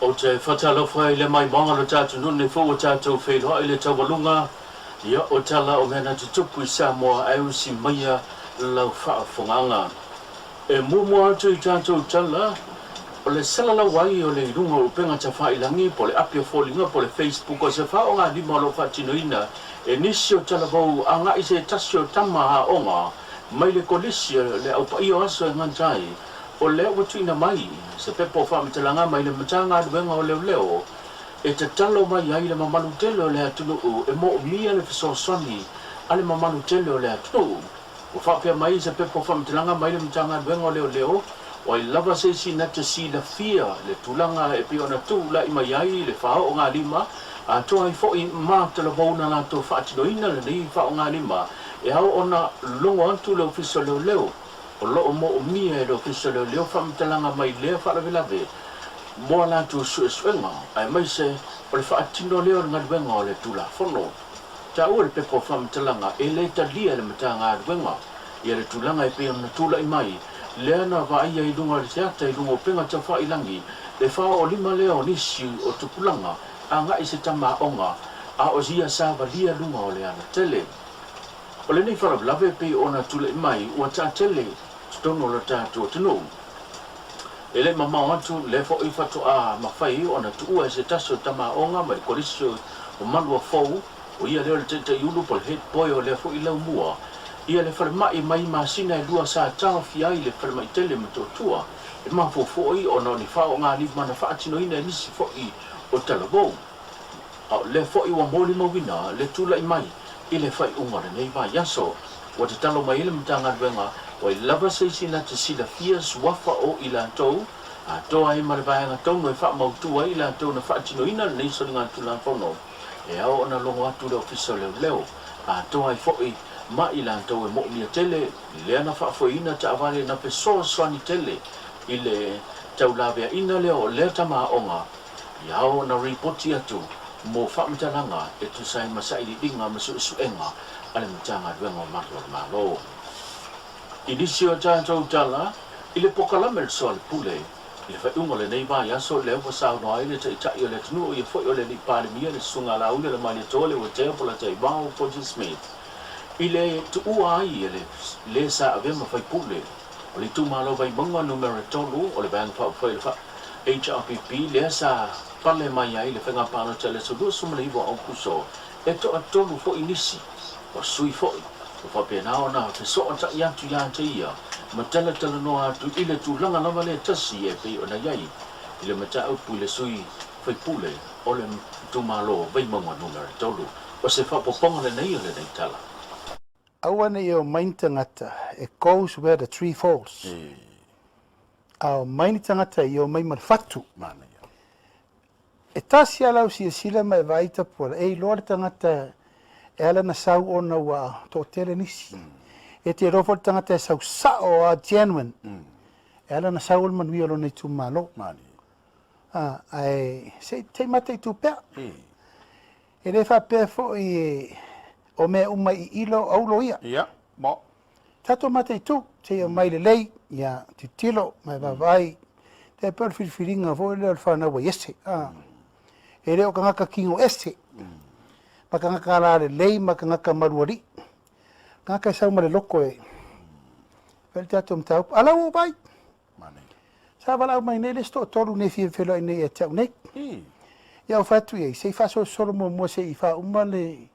Ou te faatalofa i le maimoaga o le tatou nuu nei foi ua tatou feiloai i le taualuga ia o tala o mea na tutupu i Samoa ae usi maia lau faafofogaaga. E muamua atu i tatou tala o le salalau ai o le i luga o upega tafailangi po o le api o foliga po o le Facebook o se faaaogalima o lo o faatinoina e nisi o talavou agai se tasi o tama aoga mai le Kolisi o le Au Paia o Aso e gata ai o lea ua tuuina mai se pepa o faamatalaga mai le Matagaluega o Leoleo e tatalo mai ai le mamalu tele o le atunuu e moomia le fesoasoani a le mamalu tele o le atunuu. Ua faapea mai se pepa o faamatalaga mai le Matagaluega o Leoleo, o ai lava se isi na te silafia le tulaga e pei ona tulai mai ai le faaoogalima atoa ai foi ma talavou na latou faatinoina lenei faaoogalima e ao ona logo atu le Ofisa o Leoleo. O lo o moomia e le Ofisa o Leoleo faamatalaga mai lea faalavelave mo a latou suesuega aemaise o le faatino lea o le galuega o le Tulafono. Taua le pepa o faamatalaga e le talia e le Matagaluega ia le tulaga e pei ona tulai mai lea na vaaia i luga o le theata i luga o upega taufailagi le 45 lea o nisi o tupulaga agai se tama aoga a o ia savalia luga o le alatele. O lenei faalavelave e pei ona tulai mai ua taatele totonu o lo tatou atunuu. E le mamao atu lea foi faatoa mafai ona tuua e se tasi o tama aoga mai le Kolisi o Maluafou, o ia lea o le Taitaiulu po o le Head Boy o lea foi laumua ia le falemai mai masina e 2 sa taofia ai le falemai tele Motootua e mafua foi ona o ni faaogalima na faatinoina e nisi foi o talavou. A o lea foi ua molimauina le tulai mai i le faaiuga o lenei vaiaso. Ua tatalo mai ai le Matagaluega o ai lava se isi na te silafia suafa o i latou, atoa ai ma le vaega tonu e faamautu ai i latou na faatinoina lenei soligatulafono e ao ona logo atu le Ofisa o Leoleo, atoa ai foi ma i latou e moomia tele lea na faafoeina taavale na fesoasoani tele i le taulaveaina lea o lea tama aoga Ia ao ona ripoti atu mo faamatalaga e tusa ai ma sailiiliga ma suesuega a le Matagaluega o Malu o le Malo. I nisi o tatou tala i le pokalame le soalepule i le faaiuga o lenei vaiaso lea ua saunoa ai le Taitai o le atunuu ia foi o le Alii Palemia le Susuga Laauli Lamalietoa Leuatea Polataivao Fosi Smith i le tuua ai e le le sa avea ma faipule o le itumalo Vaimauga Numera 3 o le Vaega Faaupufai o le HRPP lea sa pale mai ai le faiga palota i le aso 29 o Aokuso, e toatolu foi nisi o sui foi ua faapena ona fesootai atu ia te ia ma talatalanoa atu i le tulaga lava lea tasi e pei ona i ai i le mataupu i le sui faipule o le itumalo Vaimauga Numera 3. O se faaopoopoga lenei o lenei tala. Aua ne i omai ni tagata, it goes where the tree falls. A omai ni tagata i omai ma le fatu. E tasi lava lau silasila ma e vaai tapuala, e iloa le tagata e ala ona sau ona ua toatele nisi. E te iloa foi le tagata e sau sao a genuine. E ala ona sau o le manuia o lona itumalo. Ae se i mataitu pea. E le faapea foi o mea uma i ilo o aulo ia. Ia, mo. Tatou mataitu, seia omai lelei, ia tilotilo ma e vaavaai. E pei o le filifiliga foi lea o le fanau a Iese. E le o tagata kino ese, ma tagata alalelei ma tagata malualii. Tagata e sau ma le loto e fai le tatou mataupu. A la ua ou vaai. Sa valaau mai nei le isi toatolu nei e fia feiloai nei ia te au nei. Ia ou fai atu i ai, se i faasolosolo muamua se i faauma le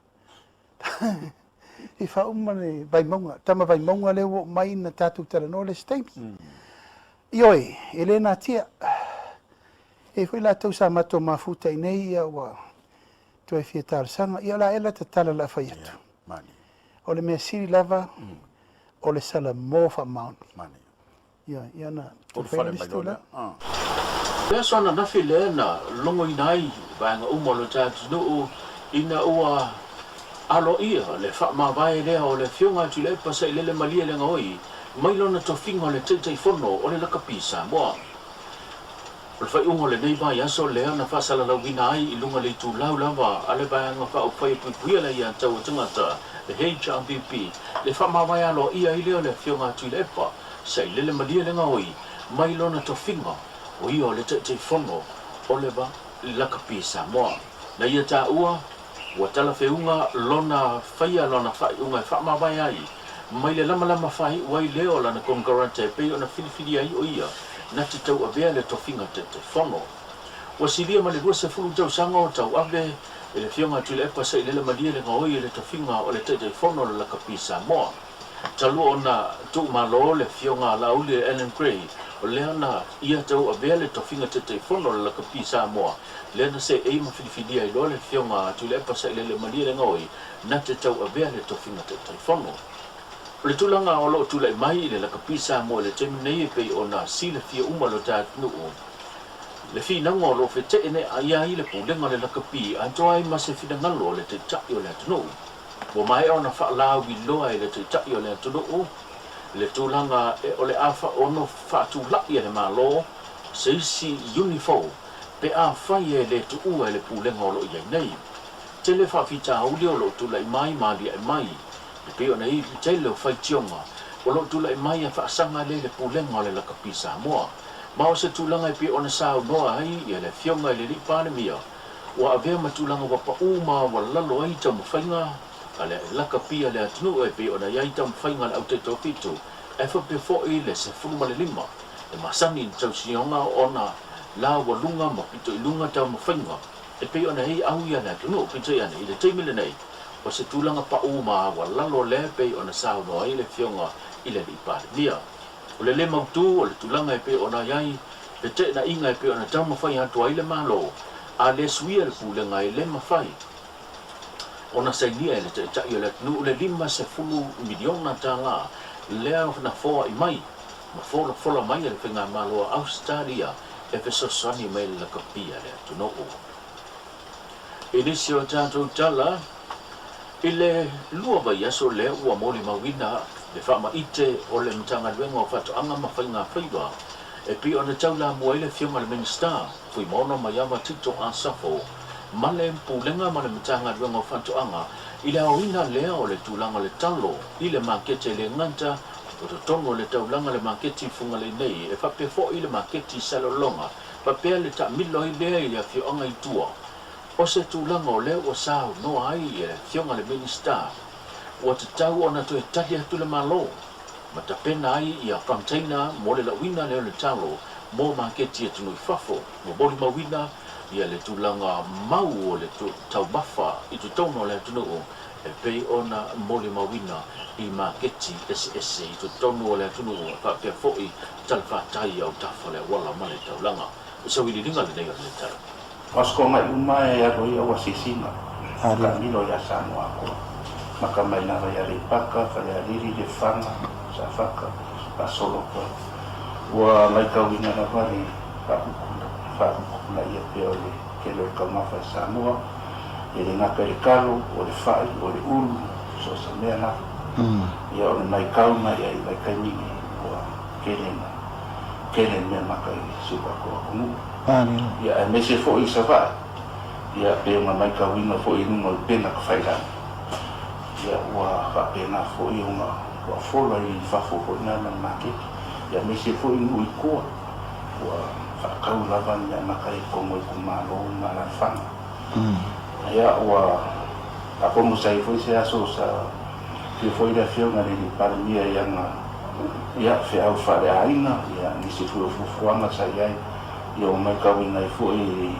se i faauma le Vaimauga, tama Vaimauga lea ua oo mai na tatou talanoa le isi taimi. Ioe, e le natia. E i ai foi latou sa matou mafuta i inei ia ua toe fia talosaga. Ia o le a ea la ta tala o le a fai atu? O le mea sili lava o le salamo faamaoni. Ia, ia na Ulufale mai loa lea. O le aso ananafi lea na logoina ai vaega uma o lo tatou atunuu ina ua aloaia le faamavae lea o le Afioga a Tuilaepa Sailele Malielegaoi mai lona tofiga o le Taitaifono o le Lakapi Samoa. O le faaiuga o lenei vaiaso lea na faasalalauina ai i luga o le itulau lava a le Vaega Faaupufai e Puipuia le Aiatatau a Tagata, le HRPP, le faamavae aloaia ai lea o le Afioga a Tuilaepa Sailele Malielegaoi mai lona tofiga o ia o le Taitaifono Oliver Lakapi Samoa. Na ia taua, ua talafeuga lona faia lona faaiuga e faamavae ai mai le lamalama faaiu ai lea o lana konekarate e pei ona filifilia ai o ia na te tauavea le tofiga Taitaifono. Ua silia ma le 20 tausaga o tauave e le Afioga a Tuilaepa Sailele Malielegaoi i le tofiga o le Taitaifono o le Lakapi Samoa. Talu ona tuumalo le Afioga a Laauli Allan Gray, o lea na ia tauavea le tofiga Taitaifono o le Lakapi Samoa, lea na seei ma filifilia ai loa le Afioga a Tuilaepa Sailele Malielegaoi na te tauavea le tofiga Taitaifono. O le tulaga o lo o tulai mai i le Lakapi Samoa i le taimi nei e pei ona silafia uma e lo ta atunuu, le finauga o lo o feteenai ai le pulega o le lakapi atoa ai ma se finagalo o le Taitai o le atunuu. Ua maea ona faalauiloa e le Taitai o le atunuu le tulaga e o le a ono faatulai e le Malo se isi iuni fou pe afai e le tuua e le pulega o lo o i ai nei. Tele faafitauli o lo o tulai mai ma aliae mai e pei ona i ai le tele o faitioga o lo o tulai mai e faasaga lea i le pulega o le Lakapi Samoa. Ma o se tulaga e pei ona saunoa ai le Afioga i le Alii Palemia, ua avea ma tulaga ua paʻu ma ua lalo ai taumafaiga a le lakapi a le atunuu e pei ona i ai taumafaiga a le Autaitoafitu ae faapea foi le 15 e masani i le tausioga ona laualuga ma pito i luga taumafaiga e pei ona i ai au ia le atunuu. Peitai ane, i le taimi lenei, o se tulaga paʻu ma ua lalo lea e pei ona saunoa ai le Afioga i le Alii Palemia. O le le mautu o le tulaga e pei ona i ai feteenaiga e pei ona taumafai atu ai le Malo, a le suia le pulega e le mafai ona sainia e le Taitai o le atunuu le $50 miliona lea na foai mai ma folafola mai e le Faigamalo a Ausetalia e fesoasoani mai le lakapi a le atunuu. I nisi o tatou tala, i le lua vaiaso lea ua molimauina le faamaite o le Matagaluega o Faatoaga ma Faiga Faiva e pei ona taulamua ai le Afioga i le Minisita Fuimaono Maiava Tito Asafo ma le Pulega ma le Matagaluega o Faatoaga i le aoina lea o le tulaga o le talo i le maketi e le gata o totonu o le taulaga le maketi i Fugalei nei e faapea foi le maketi i Salelologa faapea le taamilo ai lea i le afioaga i tua. O se tulaga o lea ua saunoa ai le Afioga i le Minisita, ua tatau ona toe tali atu le Malo ma tapena ai ia container mo le lauina lea o le talo mo maketi i atunuu i fafo. Ua molimauina ia le tulaga mau o le taumafa i totonu o le atunuu e pei ona molimauina i maketi eseese i totonu o le atunuu e faapea foi talafatai i autafa o le auala ma le taulaga. O se auiliiliga lenei o le tala. O aso togai uma e alu ai au asiasiga taamilo ia Samoa atoa, maka mai lava i Aleipata, Falealili, Lefaga, Safata, faasolo atu ai. Ua matauina lava le faapupulaia pea o le tele o le taumafa i Samoa, e le gata i le talo, o le fai, o le ulu, so o se mea lava. Ia o le matau mai ai i vaitaimi nei, ua tele na tele mea maka i si o tatou atunuu. Ia aemaise foi i Savaii, ia pei ona matauina foi i luga o le pena tafailagi, ia ua faapena foi ona ua fola i fafo foi na ma le maketi, ia aemaise foi i nuu i tua, ua faatau lava ni mea maka i totonu o itumalo ma alaalafaga. Ia ua atonu sa i ai foi se aso sa afio foi le Afioga i le Alii Palemia i ana ia feau faaleaiga, ia nisi foi o fuafuaga sa i ai, ia ua matauina ai foi i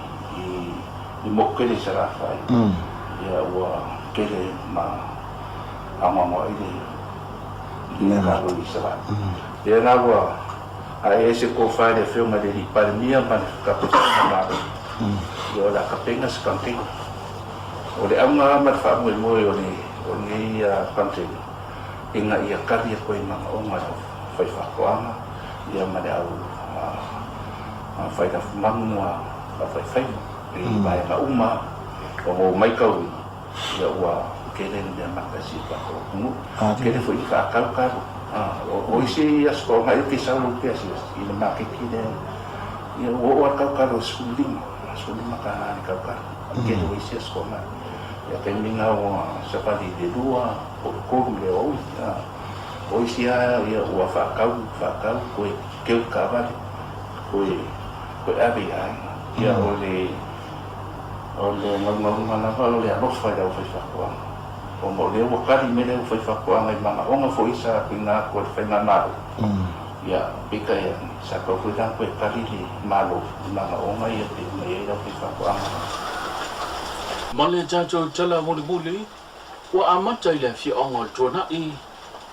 i motu tele i Salafai, ia ua tele ma anoanoai le le talo i Savaii. Lea la ua ae ai se tofa i le Afioga i le Alii Palemia ma le tatou Faigamalo, ia o le a tapena se container. O le auga lava ma le faamoemoe o le o lenei container, ina ia tali atu ai i manaoga a le aufaifaatoaga ia ma le au failafumanu ma faifaifaiva i vaega uma ona ua matauina ia ua tele le mea mata i si o tatou atunuu. Tele foi ni faatau talo. O isi aso toaga ou te sau ou te asiasi i le maketi lea ia ua oo lava le tautalo i le 15, 15 tala le tautalo. Tele o isi aso toaga. Ia taimi na ua savali i le 2 po o le 3 i le aoauli. O isi lava ia ua faatau, faatau toe keu taavale, toe ave i aiga. Ia, o le o le naunauga lava o le alofa i le aufaifaatoaga, ona o lea ua tali mai le aufaifaatoaga i manaoga foi sa tuuina atu e le faigamalo. Ia, peitai ane, sa tatau foi la ona toe tali le Malo i manaoga ia pei ona i ai le aufaifaatoaga. Ma le tatou tala mulimuli, ua amata i le afioaga o le Tuanai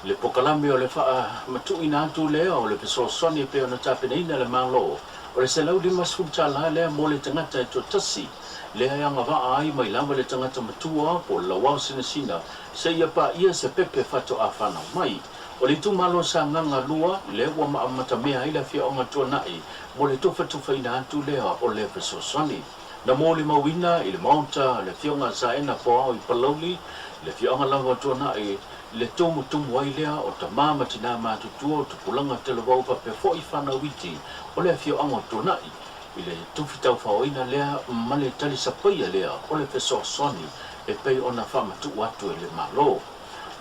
le pokalame o le faamatuuina atu lea o le fesoasoani e pei ona tapenaina e le Malo o le $150 lea mo le tagata e toatasi lea e agavaa ai mai lava le tagata matua po o le lauao sinasina seia paia se pepe faatoa fanau mai. O le itumalo o Sagaga 2 lea ua maamatamea ai le afioaga Tuanai mo le tufatufaina atu lea o lea fesoasoani. Na molimauina i le Maota le Afioga a Saena Poao i Palauli, le afioaga lava o Tuanai, le tumutumu ai lea o tama ma tinā matutua o tupulaga talavou faapea foi fanau iti o le afioaga o Tuanai i le tufi taufaoina lea ma le talisapaia lea o le fesoasoani e pei ona faamatuu atu e le Malo.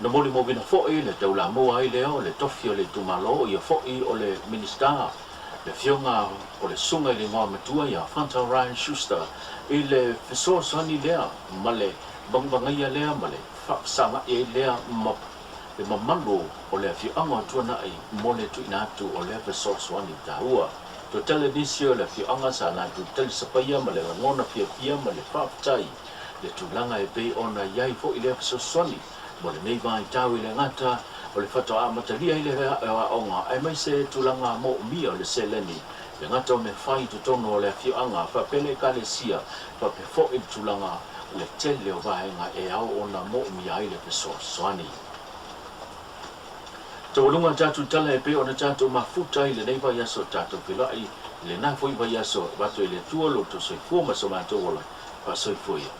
Na molimauina foi le taulamua ai lea o le tofi o le itumalo, ia foi o le Minisita, le Afioga o le Susuga i le Igoa Matua ia Fanta Ryan Schuster i le fesoasoani lea ma le vagavagaia lea ma le faafesagai ai lea ma le mamalu o le afioaga o Tuanai mo le tuuina atu o lea fesoasoani taua. Toe tele nisi o le afioaga sa latou talisapaia ma le lagona fiafia ma le faafetai le tulaga e pei ona i ai foi lea fesoasoani mo lenei vaitau i le gata o le faatoa amatalia ai le aoaoga aemaise tulaga moomia o le seleni le gata o mea fai i totonu o le afioaga faapea le Ekalesia faapea foi le tulaga o le tele o vaega e ao ona moomia ai le fesoasoani. Taualuga tatou tala e pei ona tatou mafuta i lenei vaiaso tatou feiloai i lena foi vaiaso avatu e le Atua lo outou soifua ma so matou ola faasoifua ia.